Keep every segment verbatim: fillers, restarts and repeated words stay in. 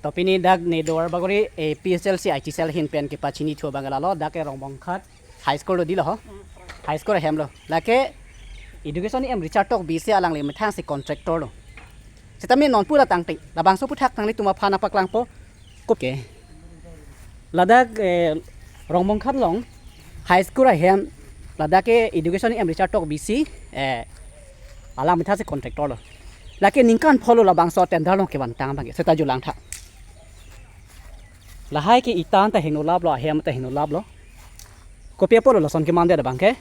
To pini dak ne Duarbagori A P S L C I T cell ahin pen kepachinithu abang lalo, dak ke Rongbongkhat High School lo dilo ho. High School ahem lo. Lake Education E M Richard Tokbi si alangli methang si contractor lo. Sitame non pura tangte, labangso aphuthak nanglitum aphan paklangpo. Kopi ke. Ladak, eh, Rongbongkhat along High School ahem, ladak ke Education E M Richard Tokbi si, eh, alang methang si contractor lo. Lake ningkan pholo labangso tender along kevantang abang ke, seta jo langtha. Lahai ke ita ta hingno laplo, ahem ta hingno laplo. Kopi apotlo lason kemandet abang ke.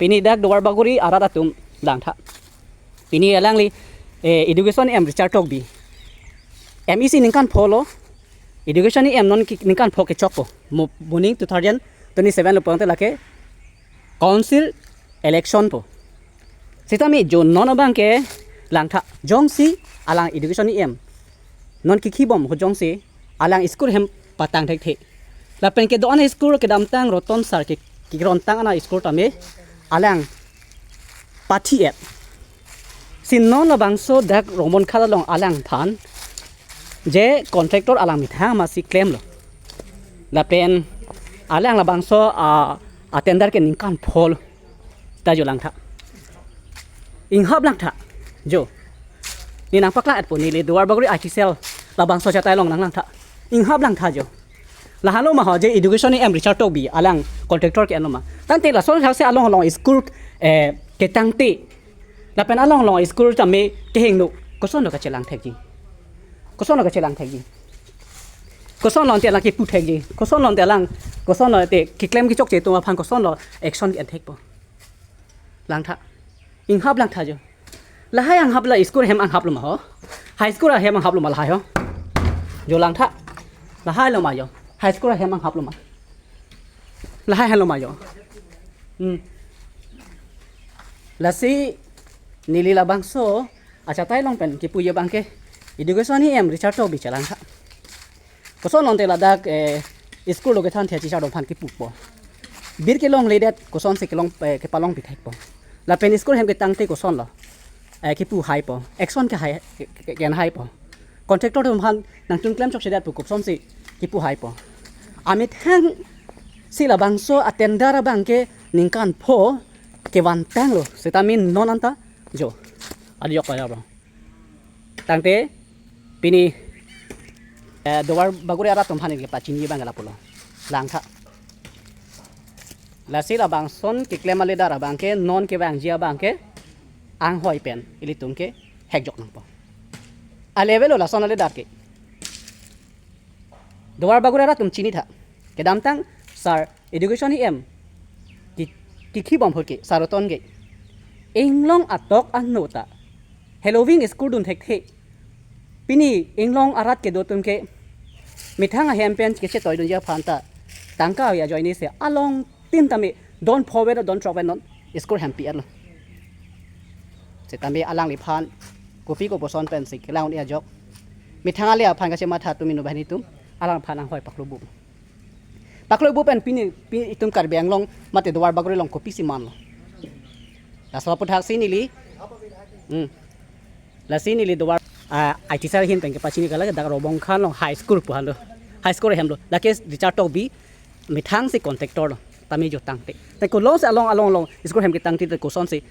Pini dak Duarbagori arat atum langtha. Pini alangli, eh, Education E M Richard Tokbi. M E C ningkan pholo, Education E M non ki-, ningkan pho kechokpo. Mo-, moning two thousand twenty-seven lo pon te lake council election po. Sitame jo non abang ke langtha, jongsi alang Education E M non kikhi bom ho, jongsi alang school ahem patang thekthe. Lapen kedo-an school kedamtang Roton sir ke, kerontang ana school tame alang pathi-et. Si non labangso dak Rongbongkhat along alangphan je contractor alang methang ma si klemlo. Lapen alang labangso a, a tender ke ningkan pholo. Ta jo langtha. Inghap langtha. Jo. Ne nangpaklang-etpo, neli Duarbagori I T cell labangso achatai along nanglangtha. Inghap langtha jo. Lahenlo ma ho je Education E M Richard Tokbi alang contractor ke-enlo ma. Tangte laso thaksi along along school, eh, ketangte. Lapen along along school tame kehingno. Kosonlo kachelang thekji? Kosonlo kachelang thekji? Kosonlo ante alang kipu thekji? Kosonlo ante alang, kosonlo ante keklem kechokche atum aphan kosonlo action ke-en thekpo? Langtha. Inghap langtha jo. Lahai anghap la school ahem anghap lo ma ho? High School ahem anghap lo ma lahai ho? Jo langtha. Lahai lo ma jo? High School ahem anghap lo ma? Lahai henlo ma jo? Hmm. Lasi neli labangso achatai along pen kipuji abang ke Education E M Richard Tokbi chelangtha. Kosonlo ante ladak, eh, school lo kethan thekji char dom aphan kipupo? Bir kelongledet kosonsi kelong, eh, kepalongpi thekpo? Lapen school ahem ketangte kosonlo, eh, kipu haipo? Action ke hai, ke, ke, ke-en haipo? Contractor atum aphan nangtum klem chokchedet pu kopusonsi kipu haipo? Amethang si labangso a tender abang ke ningkan pho kevantanglo. Sitame non anta jo. Adi yok pa abang. Tangte pini, eh, Duarbagori arat atum aphan kepachiniji abang ke lapulo. Langtha. Lasi labangson keklem a leader abang ke, non kevangji abang ke, anghoi pen ilitum ke hekjok nangpo. A level lo lason a leader ke. Duarbagori arat atum chinitha. Kedamtang sir Education E M ki, kikhi bom ahut ke, sir Roton ke, inglong atok ano ta heloving school dun thekthe. Pini inglong arat kedo atum ke methang ahem pen kechetoidunji aphan ta tangka ave ajoine si alongtin tame don pho pen don throk pen non school hempi-etlo. Sitame alangliphan kopi kopuson pensi kelang un-e ajok, methang ale aphan kachematha atum inut banghini atum, alangliphan anghoi paklo bu. Paklo bu pen pini, pini itum Karbi Anglong mate Duarbagori along kopisi manlo? Laso aputhak si neli. Hmm. Lasi neli Duar, ah, I T cell ahin pen kepachini ke lake dak Rongbongkhat along high school pu halo. High school ahem lo. Lake Richard Tokbi methang si contractor lo. Tame jo tangte. Te kolong si along along along school ahem ketangte te kosonsi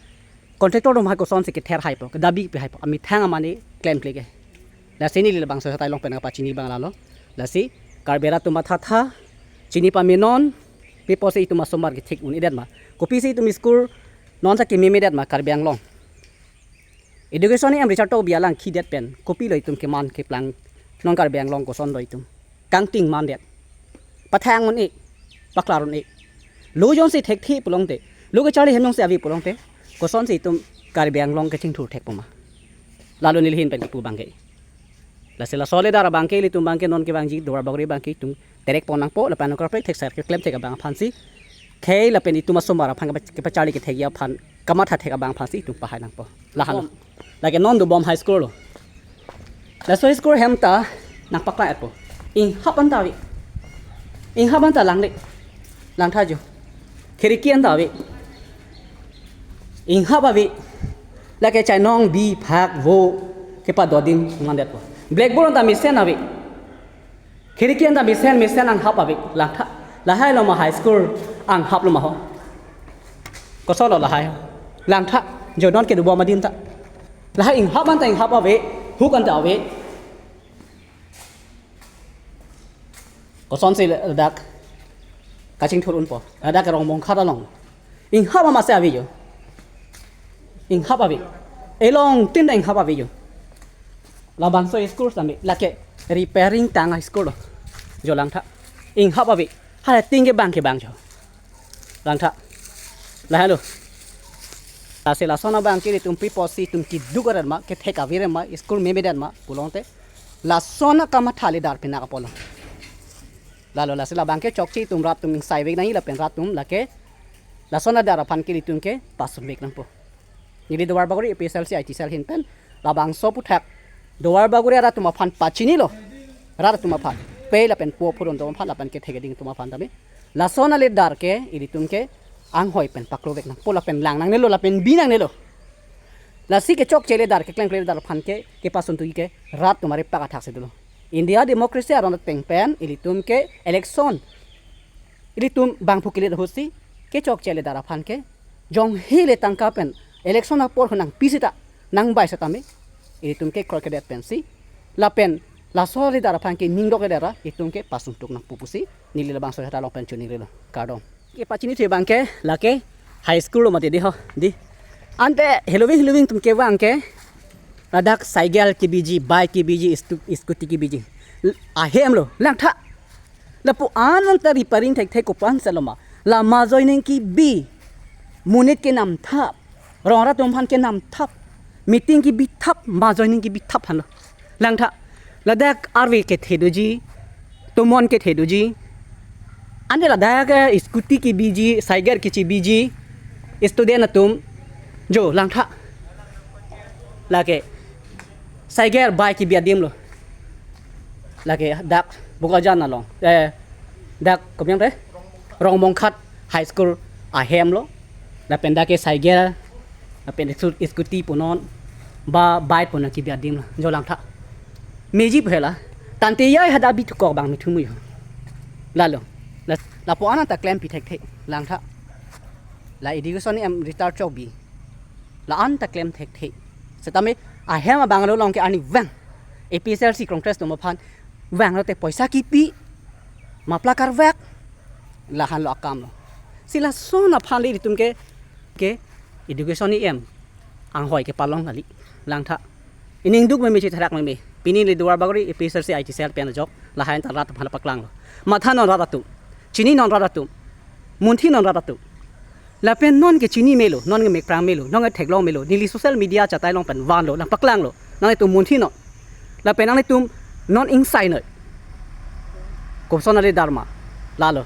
contractor atum aphan kosonsi kether haipo, kedabi pi haipo? Amethang amane klemkle ke. Lasi neli labangso achatai along pen kapachini abang lalo. Lasi Karbi arat atum mathatha, chini pame non, pi pusi itum asomar kethik un-edet ma? Kopisi itum school non sa kememedet ma Karbi Anglong? Education E M Richard Tokbi alang khidet pen kopilo itum keman keplang, non Karbi Anglong kosonlo itum kangting mandet? Pathang un-e, paklar un-e. Lo jongsi thekthe pulote, lo kecharli hem jongsi ave pulote, kosonsi itum Karbi Anglong kachingthur thekpo ma? Lalo neli ahin pen kipu abang ke. Lasi laso a leader abang ke, ilitum abang ke non kevangji Duarbagori abang ke itum terek pon nangpo, lapen anokra prek thek sar keklem thek abang aphansi, khei lapen itum asomar aphan kepa-, kepacharli kethekji aphan kamatha thek abang aphansi itum pahai nangpo. Lahan. Bom. Lake non dobom high school lo. Laso high school ahem ta nangpaklang-etpo. Inghap anta ave. Inghap anta langle. Langtha jo. Khiriki anta ave. Inghap ave. Lake chainong bi phak vo kepadodin mandetpo. Blackboard anta mesen ave. Khiriki anta mesen mesen anghap ave, langtha. Lahai lo ma high school anghap lo ma ho? Koson lo lahai ho? Langtha. Jo non ke dobom adim ta. Lahai inghap anta inghap ave, huk anta ave. Kosonsi ladak kachingthur unpo? Ladak Rongmong khat along inghap amatsi ave jo. Inghap ave. Elongtin ta inghap ave jo. Labangso school sami lake repairing tang a-school lo. Jo langtha. Inghap ave. Hala ting ke bang ke bang jo. Langtha. Lahai lo. Lasi lason abang ke ilitum pi apotsi itum keduk arat ma, kethek avi arat ma, school meme arat ma pulote, lason akamatha ledar pinak apotlo. Lalo lasi labang ke chokche itum rat atum ingsai vek nangji lapen rat atum lake lason adar aphan ke ilitum ke pasun vek nangpo. Neli Duarbagori A P S L C I T cell ahin pen labangso aputhak Duarbagori arat atum aphan pachinilo. Rat atum aphan, pei lapen po phurun atum aphan lapen kethek keding atum aphan tame, lason aledar ke ilitum ke anghoi pen paklo vek nangpo lapen lang nangnelo lapen bi nangnelo. Lasi kechokche ledar, keklem ledar aphan ke kepasun tuji ke rat atum arepak athak si dolo. India democracy aron ateng pen ilitum ke election, ilitum bangphu kelet ahutsi kechokche ledar aphan ke jongsi le tangka pen election apor ho nangpi seta, nangbai setame, ilitum ke kroi kedet pensi lapen laso ledar aphan ke ningdok ledar ra itum ke pasun tuk nangpo pusi neli labangso heta along pen choningrilo. Kardom. Kepachinithu abang ke lake high school lo mati di ho di. Ante heloving heloving atum kevang ke ladak cycle kebiji, bike kebiji, stu-, scooty kebiji. L-, ahem lo, langtha. Lapu-an anta repairing thekthe kopi-an si lo ma. La majoining kebi. Monit kenam thap. Rong rat atum aphan kenam thap. Meeting kebi thap, majoining kebi thap henlo. Langtha. Ladak arve kethe doji, tomon kethe doji. Ante ladak ke scooty kebiji, cycle kechebiji, student atum. Jo, langtha. Lake cycle, bike kebi adim lo. Lake dak Bokajan along. Eh, dak kopi nangte? Rongmong khat high school ahem lo. Lapen dak ke cycle, lapen scu-, scooty punon, ba bike punon kebi adim lo. Jo langtha. Meji pu hela. Tangte ya hadak bi thukok abang mithu mu jo. Lalo. La, lapu-an anta klem pi thekthe. Langtha. La education EM retire chokbi. La-an ta klem thekthe. Setame ahem abang lo along ke arnivang A P S L C Congress atum aphan vanglote poisa kipi, muffler karvek, lahenlo akam lo. Si lason aphan le ilitum ke, ke education EM anghoi kepalong kali. Langtha. Ining duk meme, chitharak meme. Pini le Duarbagori A P S L C I T cell pen ajok lahai anta rat aphan paklanglo. Mathanon rat atum. Chininon rat atum. Munthi non rat atum. Lapen non ke chini melo, non ke mekprang melo, non ke theklong melo, neli social media chatai along pen vanlo, nangpaklanglo, nanglitum munthi non. Lapen nanglitum non ingsai noi. Koson aledar ma, lalo.